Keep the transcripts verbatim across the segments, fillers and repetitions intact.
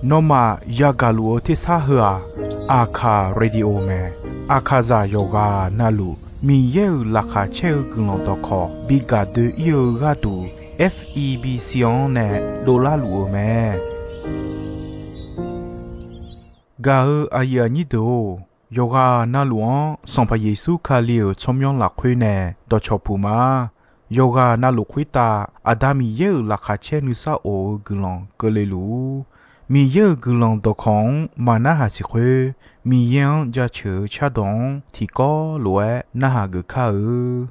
Nawmaf yagaq luf-eu tersar heu-aq, Aqkaq Radio mae. Aqkaqzaq yawqghaq navluf Miqyaer-euq laqkhaq caer-eu guiqlanq dawqkawq bi gaq doe-ir-eu gharduq, F E B C-anr nae dovlar luf-eu mae. Gaq-eu aqyuif aqnyir deuq-or, yawqghaq navluf-anr Sanqpaq Yeqsur Kali-euq tsawrmyanr lafkhoer nae dawqcawq puq ma. Yawqghaq navluf khoertav Aqda Miqyaer-euq laqkhaq caer nuisar of-eu guiqlanq keuvle luf-ur. Miqyaer-euq guiqlanq dawqkawq-anr maqnarhaq siq khoer, Miqyaer-anr jaceuq-eu cardawq-anr tiqkawv lof-aer narhaq geuf kar-eu.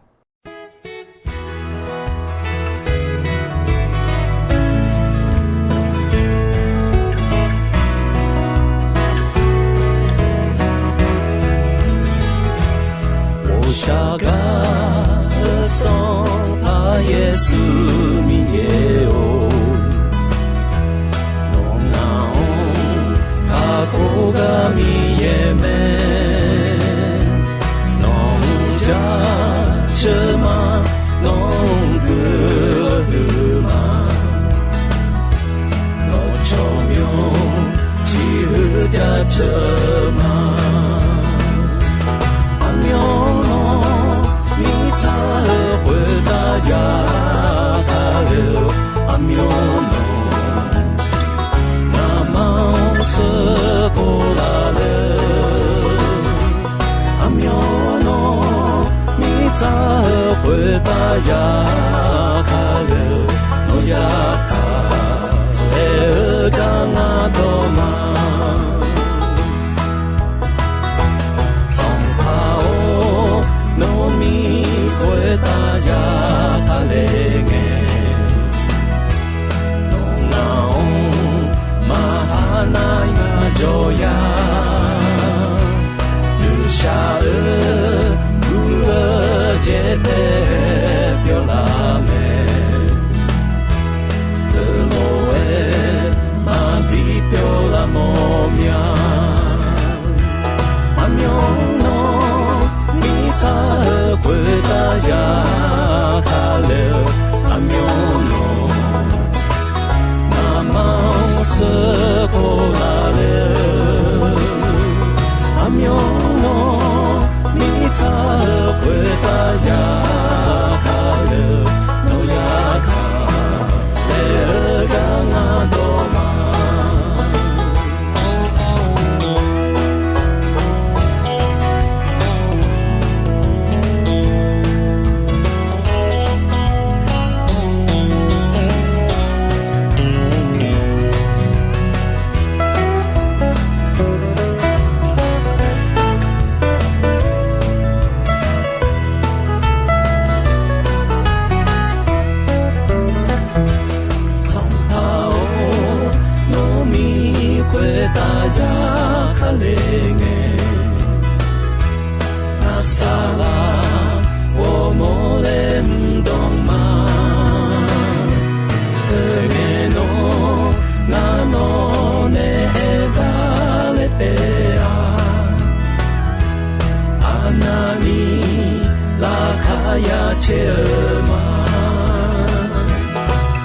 Ghovshav gar-eu Sanqpaq Yeqsur Miqyaer-or, nawq ngaq-anr kakhof gar Miqyaer mae. Nawq-anr jaceuq ma, nawq-anr guiqlanq huiq ma. Nawq tsawrmyanr ciqhuiq jaceuq ma. Aqmyanluf mirtsaq-eu khoertav yagaq le-eu, aqmyanluf ngamaf-anr sheuqkhof laf le-eu, aqmyanluf mirtsaq-eu khoertav yagaq le-eu, nawq yagaq laer-eu gar ngar dawq ma. Sanqpaq-or, nawr mir khoertav yagaq le ngae, nawq ngaq-anr maqha nar yajawr ya. Noeqshaq-eu guv-eu jaetae pyawr laf mae. Teulof-aer maqbi pyawr laf mawr mya. Aqmyanluf mirtsaq-eu khoertav yagaq le-eu, aqmyanluf ngamaf-anr sheuqkhof laf le-eu, aqmyanluf mirtsaq-eu khoertav yagaq le-eu, nawq yagaq laer-eu gar ngar dawq ma. Sanqpaq-or, nawr mir khoertav yagaq le ngae, ngar saqlaq ghawrmawr laer mr dawq ma. Teungae nawr ngar nawq nae aerdaq laer taef-a. Aqnavni laqkhaq ya caer-eu ma.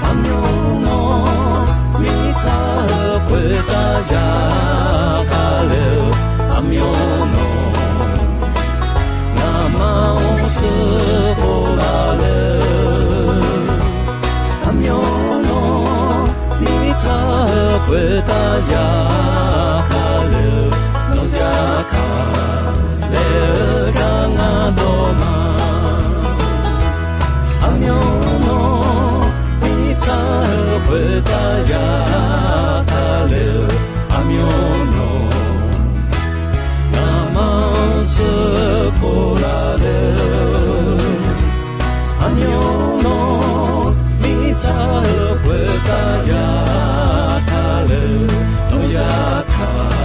Aqmyanluf mirtsaq-eu khoertav yagaq le-eu, aqmyanluf ngamaf-anr sheuqkhof laf le-eu, aqmyanluf mirtsaq-eu khoertav yagaq le-eu, nawq yagaq laer-eu gar ngar dawq ma. Aqmyanluf mirtsaq-eu khoertav yagaq le-eu, aqmyanluf ngamaf-anr sheuqkhof laf le-eu, aqmyanluf mirtsaq-eu khoertav yagaq le-eu, nawq yagaq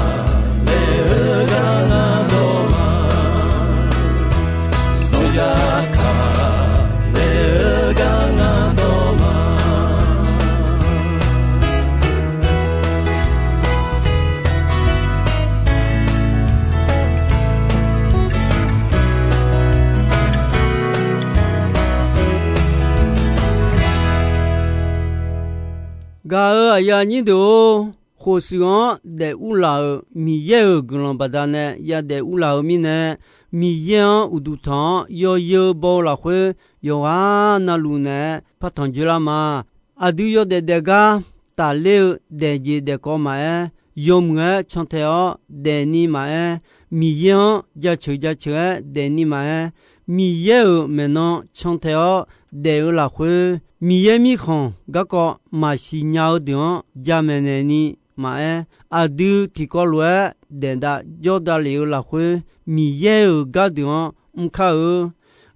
Gaq-euq aqyuif aqnyir deuq-or, khof shuif-anr daef urlaf-euq Miqyaer-euq guiqlanq baqdanae yadaef urlaf-eu mirnae, Miqyaer-anr uqduq tanq-anr yawzeu baw-eu lafkhoer, yawqghaq navluf naeq-aer partanq dzoerlar ma. Aqdui yawdaef daef gar tafler-eu daefjeq daefkawv maqaer, yawmuiq-aer cantae-awr daefni maqaer, Miqyaer-anr jaceuq jaceuq-aer daefni maqaer, Miqyaer-euq maeqnan cantae-awr daef-eu lafkhoer, Miqyaer mirkhanq garkawv maqsiq nya-eu deuq-anr jamaeq naeqni maqaer, aqdui tiqkawv lof-aer daef dav jawr davlef-eu lafkhoer, Miqyaer-euq gardeuq-anr mr kar-eu.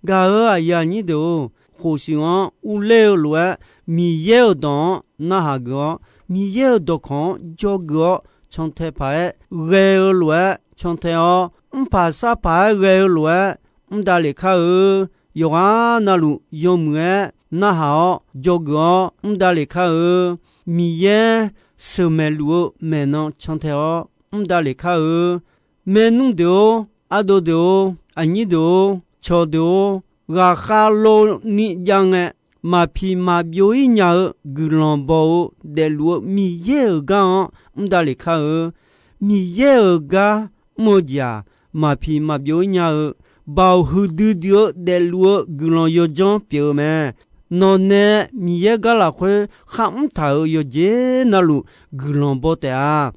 Gaq-euq aqyuif aqnyir deuq-or, khof shuif-anr urler-eu lof-aer Miqyaer-euq dawq-anr narhaq geuf-awr, Miqyaer-euq dawqkawq-anr dzawgeuf-awr cantae paq-aer ghae-eu lof-aer cantae-awr, mrpaq sarpaq-aer ghae-eu lof-aer mr davlef kar-eu. Yawqghaq navluf yawmuiq-aer narhaq-awr dzawgeuf-awr mr davlef kar-eu. Miqyaer sheuqmaeq luf-eu maeqnan cantae-awr mr davlef kar-eu. Maernmr deuq-or, ardov deuq-or, aqnyir deuq-or, cawqdeuq-or, ghaqkhav lov ni jav ngae, maqpiq maqbyov-ir nya-eu guiqlanq baw-eu daefluf-eu Miqyaer-euq gar-anr mr davlef kar-eu. Miqyaer-euq gar mr-eu jeq-aq, maqpiq maqbyov-ir nya-eu, baoq huiqdui dui-eu daefluf-eu guiqlanq yawdzanr pyeuf-eu mae. Nawqnae Miqyaer gar lafkhoer kharmr taq-euq yawqjeq navluf guiqlanq baw taef-a.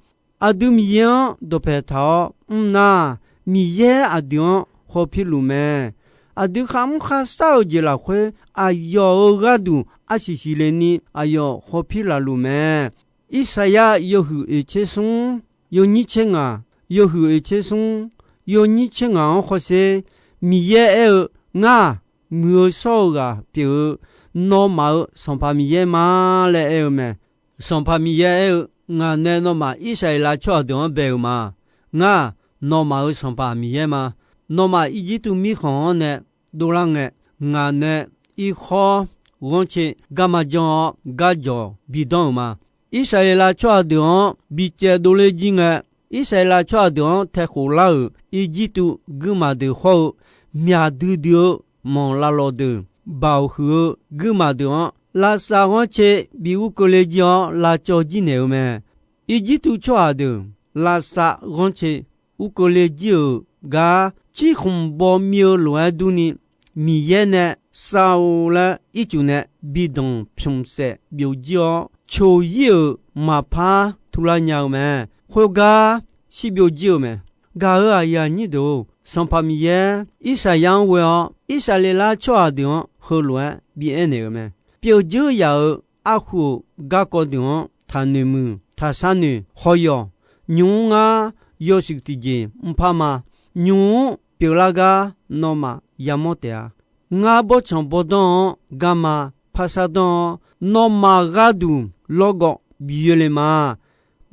Aqdui Miqyaer-anr dawqpae taq-awr mr nar, Miqyaer aqdui-anr hawpir luf mae. Aqdui kharmr kharshar-eu jeq lafkhoer aqyawf-euq gharduq arsiq siqle ni aqyawf hawpir laf luf mae. Irsaqyar yawhuiq oeq tser smr, yawnyir tser ngaq, yawhuiq oeq tser smr, yawnyir tser ngaq-anr hawsher. Miqyaer aer-eu, Ngar-aq, muiq-eu shawr-eu ghaq pyeuf-eu, nawmaf-euq Sanqpaq Miqyaer ma laer aer-eu mae. Sanqpaq Miqyaer aer-eu, Ngaq nae nawmaf Irsaqleqlav tsawrhaq deuq-anr bae-euq ma. Ngar-aq, nawmaf-euq Sanqpaq Miqyaer ma. Nawmaf Irjirtuv mirkhanq-anr nae dovlar ngae, ngaq nae irkhawr ghanrcae garma janr-awr garjawq bidanr-euq ma. Irsaqleqlav tsawrhaq deuq-anr bicaev dovler jir ngae, Irsaqleqlav tsawrhaq deuq-anr taekhof lar-euq Irjirtuv guirmaf deuq hawr-eu, myaq duidui-eu manq lavlawq deuq, baoq huiq-eu guirmaf deuq-anr lavsav ghanrcae bi ur keuvle jir-awr lavcawv jir naeq-eu mae. Irjirtuv tsawrhaq deuq lavsav ghanrcae ur keuvle jir-euq gar cirkhmq baw mir-eu lof-aer durni, Miqyaer nae sav-eu laer ircuf nae bi danq pymq saef byov jir-awr, coq ir-euq maqpar turlar nya-eu mae. Khoergar shir byov jir-eu mae. Gaq-euq aqyuif aqnyir deuq-or, Sanqpaq Miqyaer Irsaqyar-anr ghoe-awr, Irsaqleqlav tsawrhaq deuq-anr heulof-aer bi aernaeq-euq mae. Pyeuf dzeur yaf-euq arhu-euq garkawv deuq-anr taqnoeq muiq, taqshar noeq, hawr yawq. Nymq-mr ngar yawshuif tiqjeq mrpar ma. Nymq-mr pyeuflar gar nawmaf yamawr taef-a. Ngar bawrtsanq bawrdanr-anr garma parshar danr-awr, nawmaf gharduq lawrgawv bi yoerle ma.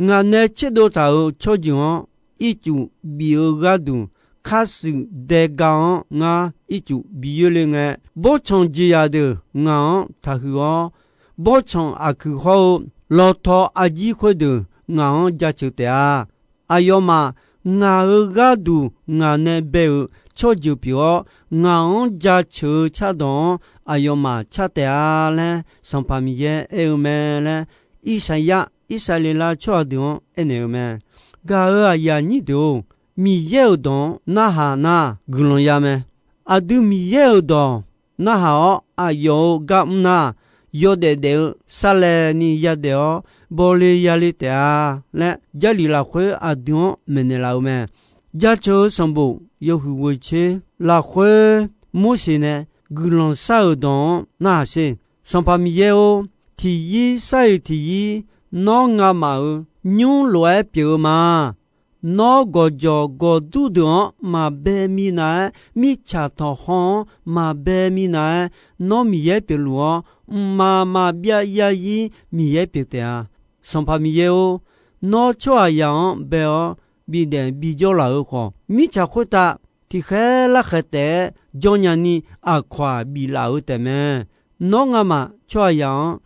Ngaq nae tserdov taq-euq tsawrjeuq-anr ircuf bif-eu gharduq, kharshuif daega-anr ngar ircuf bi yoerle ngae, bawrtsanq jeqzaq deuq ngaq-anr taqhuiq-awr, bawrtsanq aqkuiq hawr-eu lawtaw arjir khoerdeuq ngaq-anr jaceuq taef-a. Aqyawfmaf ngaq-euq gharduq ngaq nae bae-euq tsawrjeuq pyeuf-awr, ngaq-anr jaceuq-eu cardawq-anr aqyawfmaf car taef-a laer, Sanqpaq Miqyaer aer-eu mae laer, Irsaqyar Irsaqleqlav tsawrhaq deuq-anr aernaeq-eu mae. Gaq-euq aqyuif aqnyir deuq-or, Miqyaer-euq dawq-anr narhaq nar guiqlanq ya mae. Aqdui Miqyaer-euq dawq narhaq-awr aqyawf-euq gar mr nar, yawdaef daef-eu sarlaevni yadaef-awr bawle yale taef-a laer, Jarlif lafkhoer aqdui-anr maeqnaeq laf-eu mae. Jaceuq-eu sanqbof yawhuiq ghoeq tser lafkhoer Morseq nae guiqlanq shar-euq dawq-anr narhaq sher. Sanqpaq Miqyaer-or, tiqyir sar-iq tiqyir nawr ngamaf-euq nymr lof-aer pyeuf-eu ma. Nawr gawqjawq gawqdur deuq-anr maqbae minav-aer, mirtsaq tanqkhawr-anr maqbae minav-aer, nawr Miqyaer pyeufluf-awr, mqmaq maqbyav yaryir Miqyaer pyeuf taef-a. Sanqpaq Miqyaer-or, nawr tsawrhaqzaq-anr bae-awr bidaef bijawr laf-euq khawf, mirtsaq khoertav tiqkhaer larkhaeq taef-aer jawr nyani aqkawq-aq biflaf-eu taefmae. Nawr ngamaf tsawrhaqzaq-anr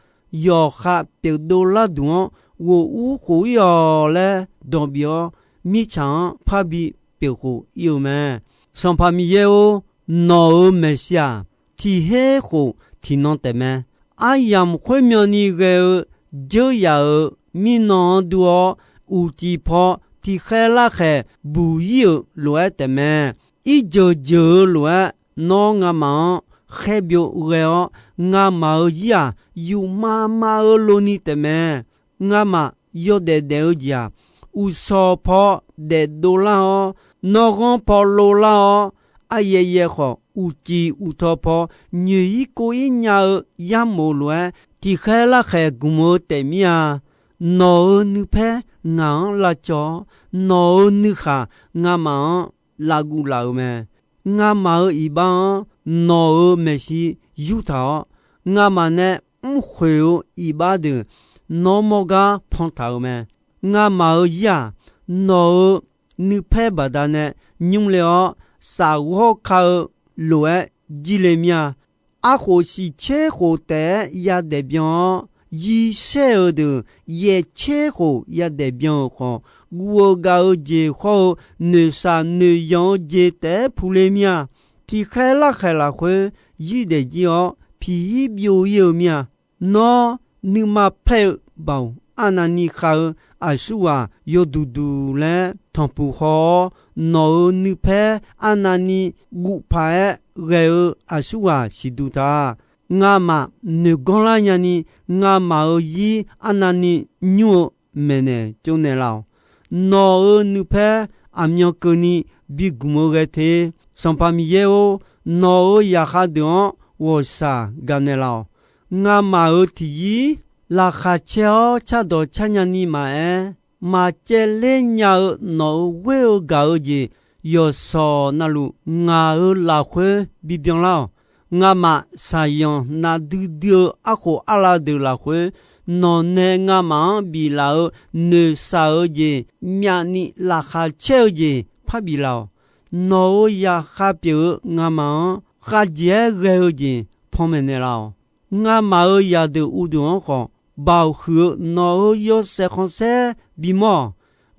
yawqha pyeufdov larduq-anr ghof ur khof ir-awq laer dawq bif-awr, mirtsaq-anr parbi pyeuf khof ir-eu mae. Sanqpaq Miqyaer-or, nawq-euq maeqshi-aq, tiq her khof tiqnan taefmae. Aryamq khoermyanni ghae-eu dzeur yaf-euq mirnan-anr dur-awr, uqcif paw tiqkhaer larkhaeq buq ir-euq lof-aer taefmae. Irjeuq jeuq-eu lof-aer, nawr ngamaf-anr khaer byov ghae-awr, ngamaf-euq zir-aq, yufmav mav-eu lov ni taefmae. Ngamaf yawdaef daef-eu jeq-aq, uqshawq paw daefdov lar-awr, nanrghanr paw lov lar-awr, aryaev yaev khawf, uqcif uqtaw paw nyoeq ir kov ir nya-eu yarmof lof-aer, tiqkhaer larkhaeq gmq-eu taef mir-a. Nawq-euq nuipaer ngaq-anr lavcawv-awr, nawq-euq nuikhaq ngamaf-anr lavguv laf-euq mae. Ngamaf-euq iqbax-anr nawq-euq maeqshi yurtaq-awr, ngamaf nae mrkhoeq-eu iqbax deuq nawr mawr gar pantaq-euq mae. Ngamaf-euq zir-aq, nawq-euq nuipaer baqdanae nymr le-awr, safghawr ka-eu lof-aer jir le mir-a. Arkhof shiq tser khof taef-aer yadaef byan-awr, yir shaer-euq deuq yaeq tser khof yadaef byan-euq khawf, guv-eu gav-eu jeq khawr-eu noeqshaq noeqyanq-eu jeq taef-aer puq le mir-a. Tiqkhaer larkhaeq lafkhoer zir daef jir-awr, piq ir byov ir-eu mir-a. Nawr nuima paer-eu baoq arnavni khav-eu aqsurghaq yawduq duq laer tanqpuq haw-awr, nawq-euq nuipaer arnavni guv paq-aer ghae-eu aqsurghaq siqduq ta. Ngamaf noeq ganr lar nyani, ngamaf-euq zir arnavni nymr-eu maeqnaeq tsovnaeq laf-awq. Nawq-euq nuipaer aqmyan keuvni bigmq-eu ghae te. Sanqpaq Miqyaer-or, nawq-euq zaqkhav deuq-anr ghawqshaq gaqnaeq laf-awq. Ngamaf-euq tiqzir laqkhaq caer-awr cardawq car nyani maqaer, maqcaevler nya-eu nawq-euq ghoer-eu gaq-eu jeq yawqshawq navluf ngaq-euq lafkhoer bibyan lar-awq. Ngamaf shaqyanq navdui dui-eu arkhof arlav deuq lafkhoer, nawq nae ngamaf-anr biflaf-eu noeqshaq-eu jeq myavni laqkhaq caer-eu jeq parbif laf-awq. Nawq-euq zaqkhav pyeuf-eu ngamaf-anr khavjeq-aer ghae-eu jeq panmaeq naeqlaf-awq. Ngamaf-euq zaqdeuq uvdeuq-anr khawf, baoq huiq-eu nawq-euq yawshaef khanqsaer bimawr-awq.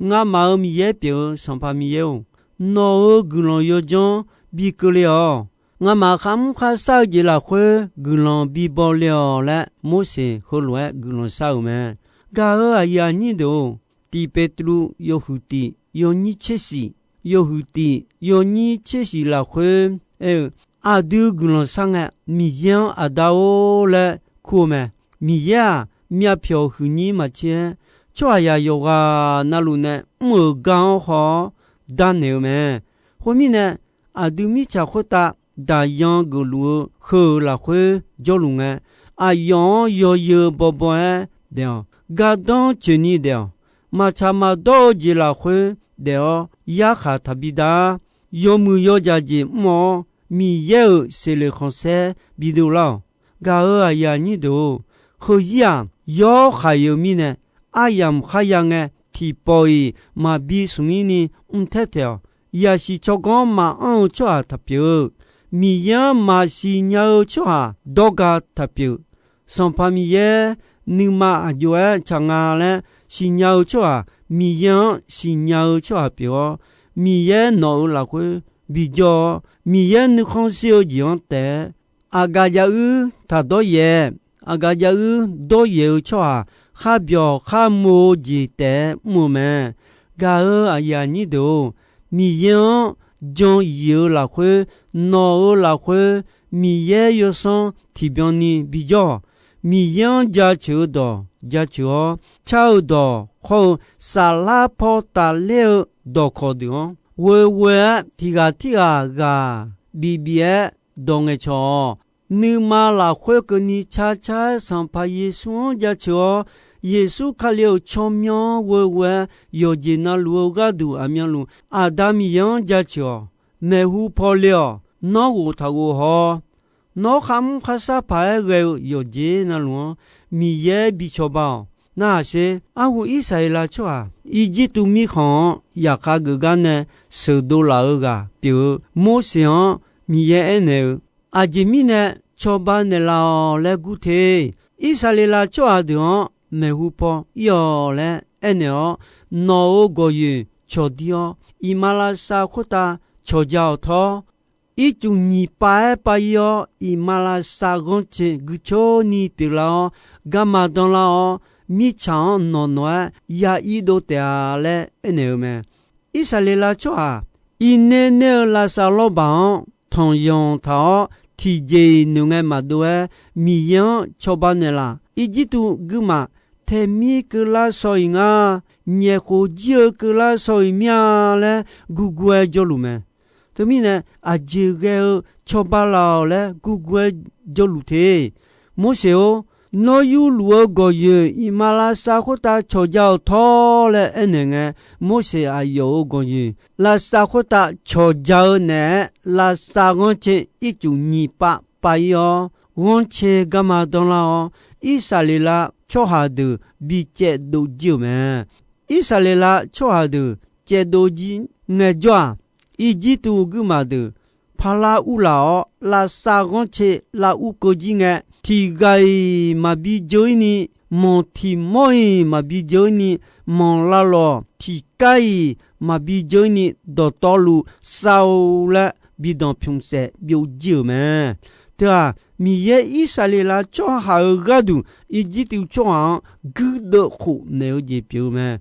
Ngamaf-euq Miqyaer pyeuf-eu Sanqpaq Miqyaer-or, nawq-euq guiqlanq yawdzanr bi keuvle-awq. Ngamaf kharmr kharshar-eu jeq lafkhoer guiqlanq bibaw le-awq laer, Morseq heulof-aer guiqlanq shar-euq mae. Gaq-euq aqyuif aqnyir deuq-or, Tiq Petru yawhuiq tiq yawnyir tser shiq, yawhuiq tiq yawnyir tser shiq lafkhoer aer-eu, aqdui guiqlanq shar ngae, Miqyaer-anr Aqda-or laer kur-eu mae. Miqyaer-aq, myavpyawq huiqnyir maqtser-aer, tsawrhaqzaq yawqghaq navluf nae mr-euq gar-anr haw-awr darnaeq-eu mae. Khoermirnae, aqdui mirtsaq khoertav daqyan geufluf-eu heu-euq lafkhoer jawrluf ngae, aqyawf-anr yawzeu bawbaw-aer daef-awq. Gardanr tsoeqni daef-awq. Maqtsaq maqdawr-eu jeq lafkhoer daef-awr yarkhaq taqbi dar. Yawmuiq yawdzaq jeq mr-awr, Miqyaer-euq seqleq khanqsaer bidov lar-awq. Gaq-euq aqyuif aqnyir deuq-or, heuzir-aq, yawr khaq-eu mirnae, aryamq kharya ngae, tiqpawf-iq maqbi smq-ir ni mr taer taeq-awq. Yaqsiq tsawrganr maqanr-eu tsawrhaq taqpyeuf-eu, Miqyaer-anr maqsiq nya-eu tsawrhaq dawrga taqpyeuf. Sanqpaq Miqyaer nuima aq jov-aer tsaq nga laer siqnya-eu tsawrhaq, Miqyaer-anr siqnya-eu tsawrhaq pyeuf-awr, Miqyaer nawq-euq lafkhoer bijawr-awr, Miqyaer nuikhanr shir-eu jeq-anr taef-aer, aqgaf jav uir taq dawryaef, aqgaf jav uir dawryaef-eu tsawrhaq, kharbyawq kharmo-eu jeq taef-aer mr-eu mae. Gaq-euq aqyuif aqnyir deuq-or, Miqyaer-anr jan yif-eu lafkhoer, nawq-euq lafkhoer, Miqyaer yawsanr tiqbyan ni bijawr-awq. Miqyaer-anr jaceuq-eu dawq jaceuq-awr, car-eu dawq khawr-eu saflar paw tafler-eu dawqkawq deuq-anr, ghoeghoe-aer tiqghaq tirghaq ghaq bif bif-aer dawq ngaeqcawq-awq. Nuima lafkhoer keuvni car car-aer Sanqpaq Yeqsur-anr jaceuq-awr, Yeqsur Kali-euq tsawrmyanr-anr ghoeghoe-aer yawqjeq navluf-eu gharduq aqmyanluf Aqda Miqyaer-anr jaceuq-awq. Maeqhu paw le-awq. Nawr ghof taq ghof haw-awr, nawr kharmr kharshar paq-aer ghae-eu yawqjeq navluf-anr Miqyaer bi cawba-awq. Narhaq sher. Arhu Irsaqleqlav tsawrhaq Irjirtuv mirkhanq-anr yaqkhav geuf gar nae sheuqdov laf-eu ghaq pyeuf-eu Morseq-anr Miqyaer aernaeq-eu, aqjeq mirnae cawba naeqlaf-awq laer gur te. Irsaqleqlav tsawrhaq deuq-anr maeqhu paw ir-awq laer aernaeq-awr, nawq-euq gawqyoeq cawqdir-awr, iqmalavshav khoertav cawqja-awq tawr. Ircuf nyiq pav-aer pav ir-awr, iqmalavshav ghanrcae guicoer ni pyeuflar-awr, garma danlar-awr, mirtsaq-anr nawq nawq-aer ya irdov taef-a laer aernaeq-eu mae. Irsaqleqlav tsawrhaq irner ner-eu lavsav lawrbaq-anr tanqyanq taq-awr tiqjeq-iq noeqngae maqdov-aer Miqyaer-anr cawba naeqlaf. Irjirtuv guirmaf taemir keuvlar shaw-iq nga, nyaef khof jir-eu keuvlar shaw-iq mir-a laer gurgur-aer jawrluf mae. Teumirnae aqjeq ghae-eu cawba laf-awq laer gurgur-aer jawrluf te. Morseq-or, nawr yurluf-eu gawqyoeq iqmalavshav khoertav cawqja-euq tawr laer aernaeq ngae, Morseq aqyawf-euq gawqyoeq lavsav khoertav cawqja-eu naeq-aer lavsav ghanrcae ircuf nyiq pav pav-ir-awr, ghanrcae garma danrlar-awr, Irsaqleqlav tsawrhaq deuq bi caevdov jir-euq mae. Irsaqleqlav tsawrhaq deuq caevdov jir ngaejawr-aq, Irjirtuv guirmaf deuq parlar urlaf-awr, lavsav ghanrcae lav ur keuv jir ngae, tiq ghaq-iq maqbi dzeur-ir ni, manq tiq mawr-iq maqbi dzeur-ir ni, manq lavlawq tiq kar-iq maqbi dzeur-ir ni, dawqtawvluf sav-eu laer bi danqpymq saef byov jir-euq mae. Teu-aq, Miqyaer Irsaqleqlav tsawrhaq-euq gharduq Irjirtuv tsawrhaq-anr guirdeuv khofnaeq-eu jeq pyeuf-eu mae.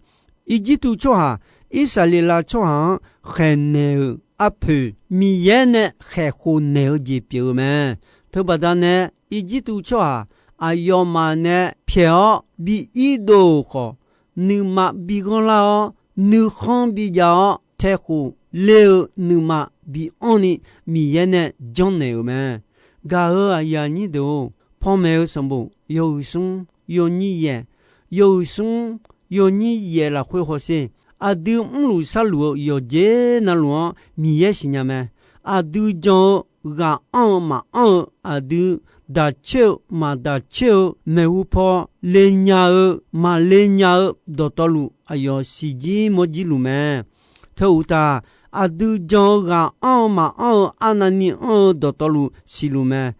Irjirtuv tsawrhaq Irsaqleqlav tsawrhaq-anr khaeqnaeq-euq arpoeq, Miqyaer nae khaeq khofnaeq-eu jeq pyeuf-eu mae. Teubaqda nae, Irjirtuv tsawrhaq aqyawfmaf nae pyaeq-awr bi irdov-euq khawf, nuima bi ghanrlar-awr, nuikhanr bi jav-awr, taekhof ler-eu nuima bi anr ni Miqyaer nae janrnaeq-euq mae. Gaq-euq aqyuif aqnyir deuq-or, panmaeq-eu sanqbof yawhuiq smr yawnyir yaeq, yawhuiq smr yawnyir yaeq lafkhoer hawsher. Aqdui mrluf sharluf-eu yawqjeq navluf-anr Miqyaer siqnya mae. Aqdui jan-eu ghaq anr-eu maqanr-eu, aqdui daq coer-eu maqdaq coer-eu, maeqhu paw le nya-eu maqle nya-eu dawqtawvluf aqyawf siqjir mawrjir luf mae. Teu uqtaf, aqdui jan-eu ghaq anr-eu maqanr-eu arnavni anr-eu dawqtawvluf siqluf mae.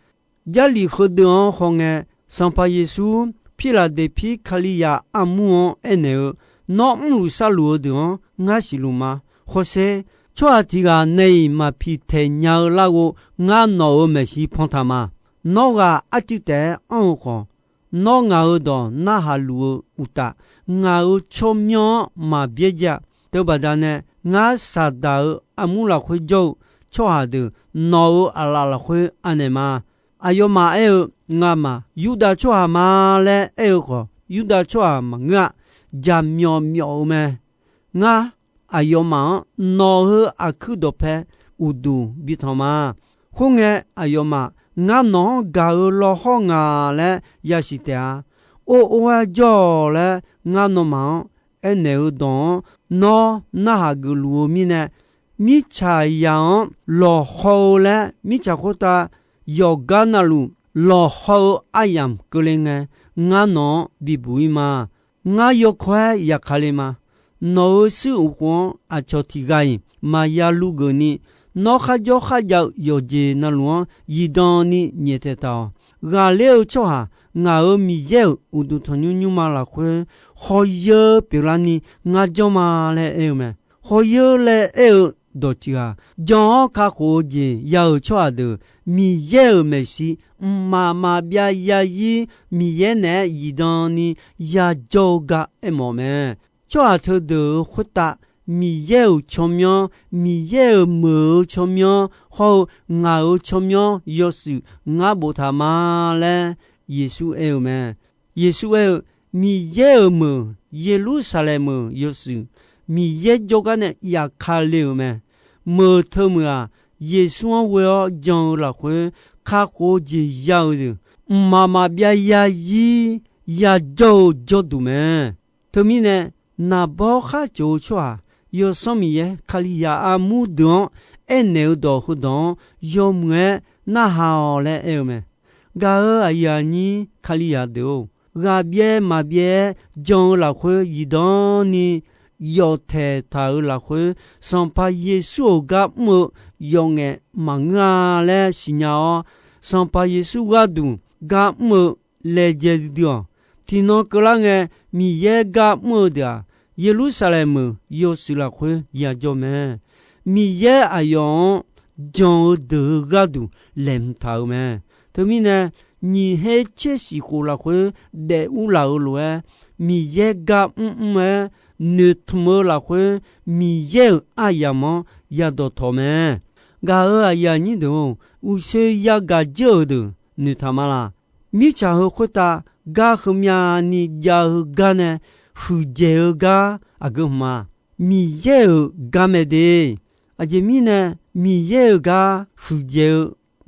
Jarlif heudeuq-anr hawngae, Sanqpaq Yeqsur Pirlaqdeqpir Kalizaq armur-anr aernaeq-eu, Nawr mrluf sharluf-eu deuq-anr ngar siqluf ma. Hawsher, tsawrhaq tiq ghaq nae-iq maqpiq taeq nya-eu larghov ngar nawq-euq maeqshi pantaq ma. Nawr ghaq arcuiv taef-aer anr-eu khawf, nawr ngaq-euq dawq narhaq luf-eu uqtaf, ngaq-euq tsawrmyanr-anr maqbyaer ja. Teubaqda nae, ngar Saqdaq-euq armur lafkhoer jawr-eu tsawrhaq deuq nawq-euq aqlaf lafkhoer anaeq ma. Aqyawfmaf aer-eu, Ngamaf Yurdav tsawrhaq ma laer aer-eu khawf, Yurdav tsawrhaq maqngeur-a. Jaqmyawf myawf-eu mae. Ngar aqyawfmaf-anr nawq-euq aqkuir dawqpae uqduq bitanq ma. Khoerngae, aqyawfmaf ngar nawq-anr gaq-euq lawhawr nga laer yasiq taef-a. Or or-aer jawr-awq laer ngar nawmaf-anr aernaeq-eu dawq-anr nawr narhaq geufluf-eu mirnae, mirtsaqzaq-anr lawqhaw-eu laer mirtsaq khoertav yawqgar navluf lawqhaw-eu aryamq keuvle ngae, ngar nawq-anr bibuq-ir ma. Ngar yawkawr-aer yaqkale ma. Nawq-euq shuir uq khof-anr aqcawq tiq ghaq-iq maqya luv geuf ni, nawr kharjawr kharjav-eu yawqjeq navluf-anr zifdan ni nyaeftaeq taq-awq. Ghaqler-eu tsawrhaq, ngaq-euq Miqyaer-euq uqduq tanqnymr nymrma lafkhoer hawyeur pyeuflarni ngar janr ma laer aer-eu mae. Hawyeur laer aer-eu dawqtsuif-aq, jan-awr kakhof-eu jeq ya-euq tsawrhaq deuq Miqyaer-euq maeqshi mqmaq maqbyav yazir Miqyaer naeq-aer zifdan ni yajawr-eu gar aermawf mae. Tsawrhaq teudeuq-euq khoertav Miqyaer-euq tsawrmyanr, Miqyaer-euq meuq-eu tsawrmyanr hawr-eu ngaq-euq tsawrmyanr yawshuif ngar boftaq ma laer Yeqsur aer-eu mae. Yeqsur aer-eu, Miqyaer-euq meuq Yeqlursaqlaeq meuq yawshuif Miqyaer jawrgar nae yafkale-euq mae. Meuq teu meuq-aq, Yeqsur-anr ghoe-awr jan-eu lafkhoer kakhof-eu jeq ya-eu deuq mqmaq maqbyav yazir yajawr-eu jawrduq mae. Teumirnae, naqbawr khar cawq-eu tsawrhaq, Yawsanr Miqyaer Kalizaq armur deuq-anr aernaeq-eu dawq heudawq-anr yawmuiq-aer narhaq-awq laer aer-eu mae. Gaq-euq aqyuif aqnyir Kalizaq deuq-or, ghaqbyaev maqbyaev-aer jan-eu lafkhoer zifdan ni yawf taeqtaq-euq lafkhoer, Sanqpaq Yeqsur-euq gar mr-eu yawf ngaef maqngeur-a laer siqnya-awr, Sanqpaq Yeqsur gharduq gar mr-eu laejae duidui-awq. Tiqnan keuvlar ngae, Miqyaer gar mr-eu deuq-aq, Yeqlursaqlaeq meuq yawshuif lafkhoer yajawr mae. Miqyaer aqyawf-anr jan-eu deuq-euq gharduq laeqhmq taq-euq mae. Teumirnae, nyiq her tser shif khof lafkhoer daef urlaf-euq lof-aer, Miqyaer gar mrmr-aer noeqtmq-eu lafkhoer, Miqyaer-euq aryamq-anr yadawqtawq mae. Gaq-euq aqyuif aqnyir deuq-or, uqshoe yagaq dzeur-euq deuq noeqtaq ma laq. Mirtsaq heu khoertav gar heumyavni jav-eu gar nae huiqdzaeq-eu gar aqgeu hmq-a? Miqyaer-euq gar mae de. Aqjeq mirnae, Miqyaer-euq gar huiqdzaeq-eu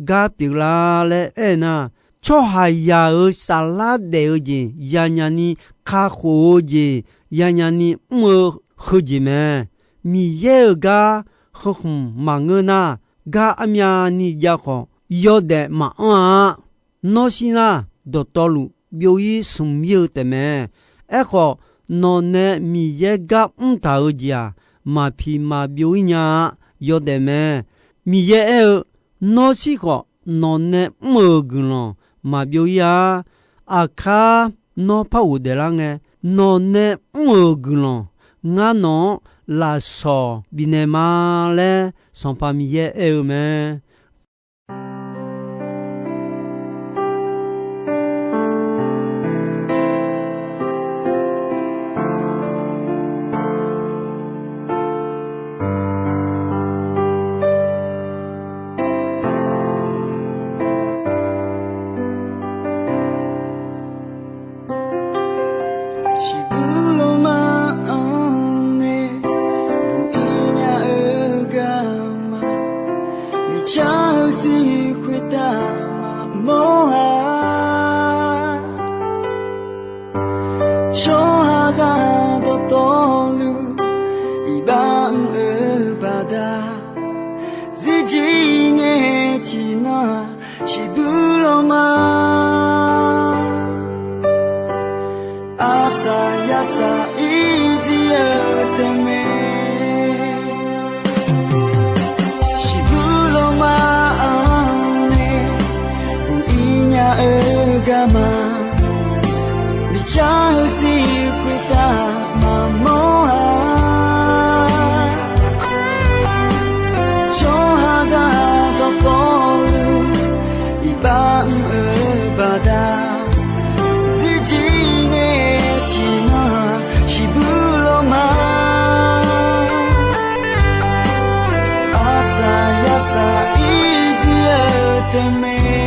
gar pyeuflar laer aer-eu nar, tsawrhaqzaq-euq saflar daef-eu jeq yanyani kakhof-eu jeq, yanyani mr-eu heujeq mae. Miqyaer-euq gar heu khmq maqngeur nar, gar armyavni jav khawf yawdaef maqanr-a. Nawr shir nar, dawqtawvluf byov-ir smq-ir-eu taefmae. Aerkhawf, nawqnae Miqyaer gar mrtaq-eu jeq-aq, maqpiq maqbyov-ir nya-a. Yawdaef mae. Miqyaer aer-eu, Nawr shir khawf, nawqnae mr-euq guiqlanq maqbyov-ir-a. Aqkar nawr par ghofdaeflar ngae, nawqnae mr-euq guiqlanq ngar nawq-anr lafsawq bifnaeq ma laer, Sanqpaq Miqyaer aer-eu mae. Shiqbuir lawrma-anr nae buq-ir nya-eu garma, miqcar-eu sir khoertav maqmawr-a. Tsawrhaqzaq dawqtawvluf iqbax mr-eu baqda, zirjir ngae tiqnan-aq, shiqbuir lawrma arsaq yarsaq ir jir-eu taefmae. Shiqbuir lawrma-anr nae buq-ir nya-eu garma, miqcar-eu sir khoertav maqmawr-a. Tsawrhaqzaq dawqtawvluf iqbax mr-eu baqda, zirjir ngae tiqnan-aq, shiqbuir lawrma arsaq yarsaq ir jir-eu taefmae.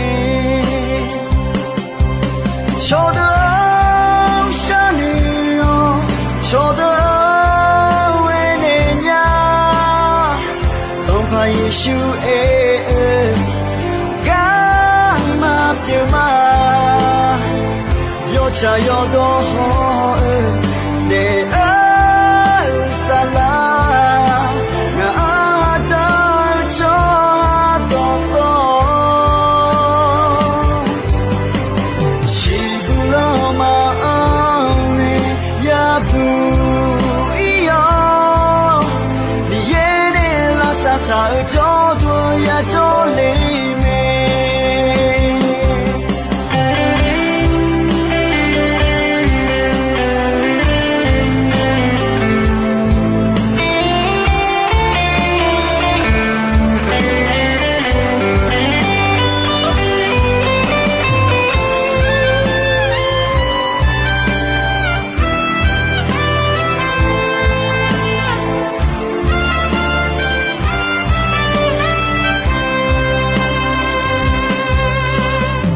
Cawqdeuq-anr sharnoeq-awr, cawqdeuq-anr aernaeq nya. Sanqpaq Yeqsur aer-eu, garma pyeuf ma. Yawtsaq yawdawr haw-eu daef-eu saflar, ngaq-anr dzaq-eu tsawrhaq dawqtawv shiqbuir lawrma-anr nae yabuq-ir-awr, Miqyaer nae lavsav taq-euq jawrduq yajawr le mae.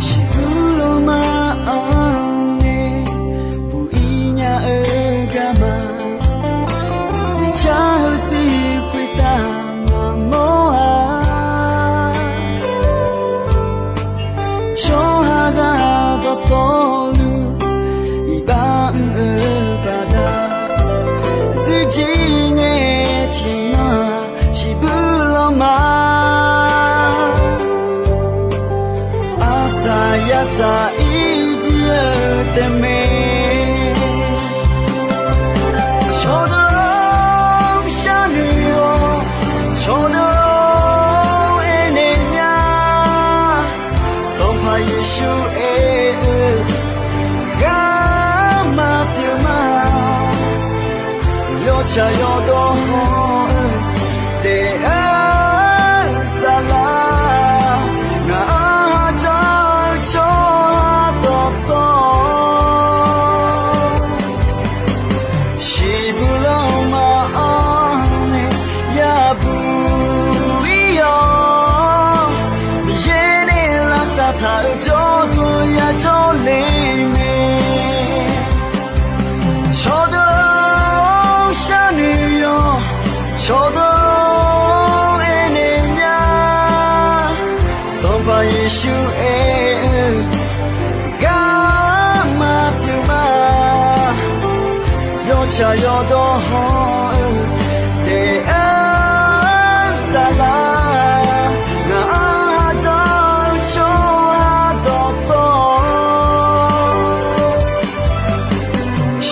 Shiqbuir lawrma-anr nae buq-ir nya-eu garma, miqcar-eu sir khoertav maqmawr-a. Tsawrhaqzaq dawqtawvluf iqbax mr-eu baqda, zirjir ngae tiqnan-aq, shiqbuir lawrma arsaq yarsaq ir jir-eu taefmae. Cawqdeuq-anr sharnoeq-awr, cawqdeuq-anr aernaeq nya. Sanqpaq Yeqsur aer-eu, garma pyeuf ma. Yawtsaq yawdawr haw-eu daef-eu saflar, ngaq-anr dzaq-eu tsawrhaq dawqtawv Shaqyawf dawq hawr-eu taef-aer saflar, ngaq-anr ha dzanr-eu tsawrhaq dawqtawvluf,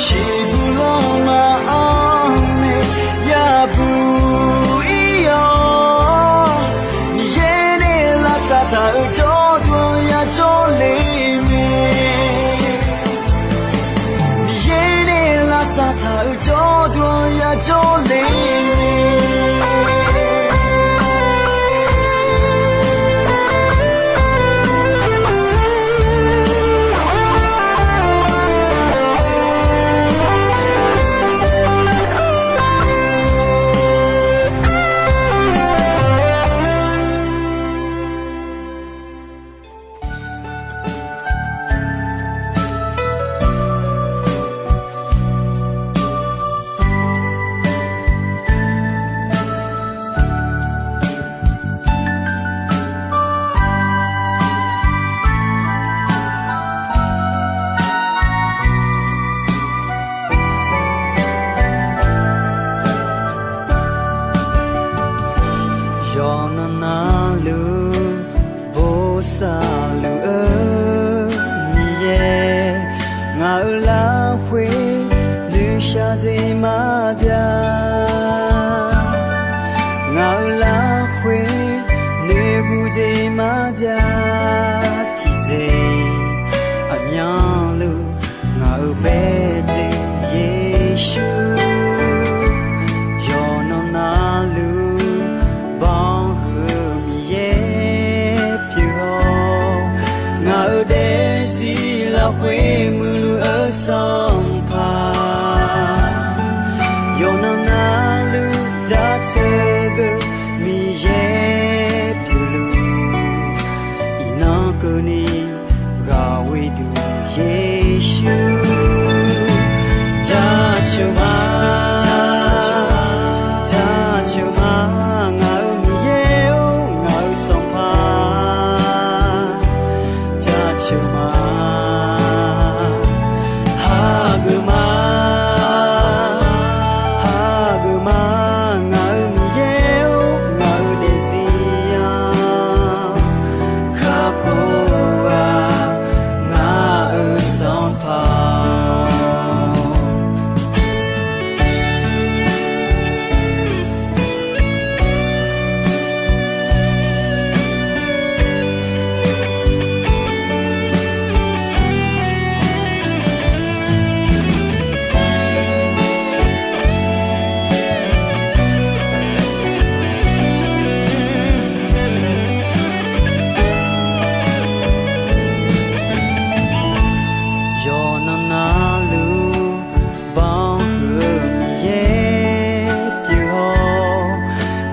shiqbuq lanma-anr nae yabuq ir-awr, Miqyaer nae lavsav taq-euq jawrduq-anr yajawr le mae. Miqyaer nae lavsav taq-euq jawrduq-anr yajawr le mae. Yawqnan navluf bosav luf-eu Miqyaer, ngaq-euq lafkhoer noeqshaq dzae maqjav, ngaq-euq lafkhoer noeqguv dzae maqjav, tiqjeq aqmyanluf ngaq-euq baedzae Yeqsur, yawqnan navluf banq huiq-eu Miqyaer pyeuf-awr, ngaq-euq daefzir lafkhoer muiqluf-eu Sanqpaq, yawqnan navluf jaceuq geuq Miqyaer pyeufluf, iqnan keuvni ghaq ghoeduq Yeqsur, jaceuq ma, jaceuq ma, ngaq-euq Miqyaer-or, ngaq-euq Sanqpaq, jaceuq ma, hageuf ma, hageuf ma, ngaq-euq Miqyaer-or, ngaq-euq daefzir-anr kakhof-eu ghaq, ngaq-euq Sanqpaq-or. Yawqnan navluf banq huiq-eu Miqyaer pyeuf-awr,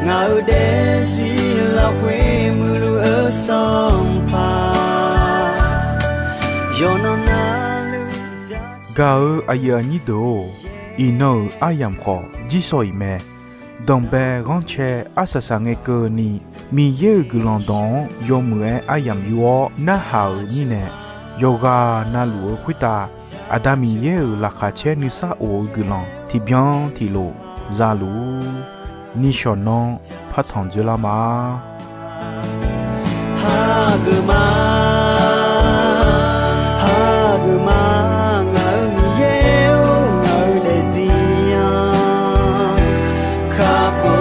ngaq-euq daefzir lafkhoer muiqluf-eu Sanqpaq, yawqnan navluf ja- Gaq-euq aqyuif aqnyir deuq-or, iqnan-euq aryamq khawf jirshaw-iq mae. Danqbae ghanrcae arsaq saqngae keuvni, Miqyaer-euq guiqlanq dawq-anr yawmuiq-aer aryamq yur-awr narhaq-euq mirnae, yawqghaq navluf-eu khoertav Aqda Miqyaer-euq laqkhaq caer nuisar of-eu guiqlanq tiqbyan tiqlof za luf-ur. Nishawq nanr partanq dzoerlar ma. Hageuf ma, hageuf ma, ngaq-euq Miqyaer-or, ngaq-euq daefzir-anr kakhof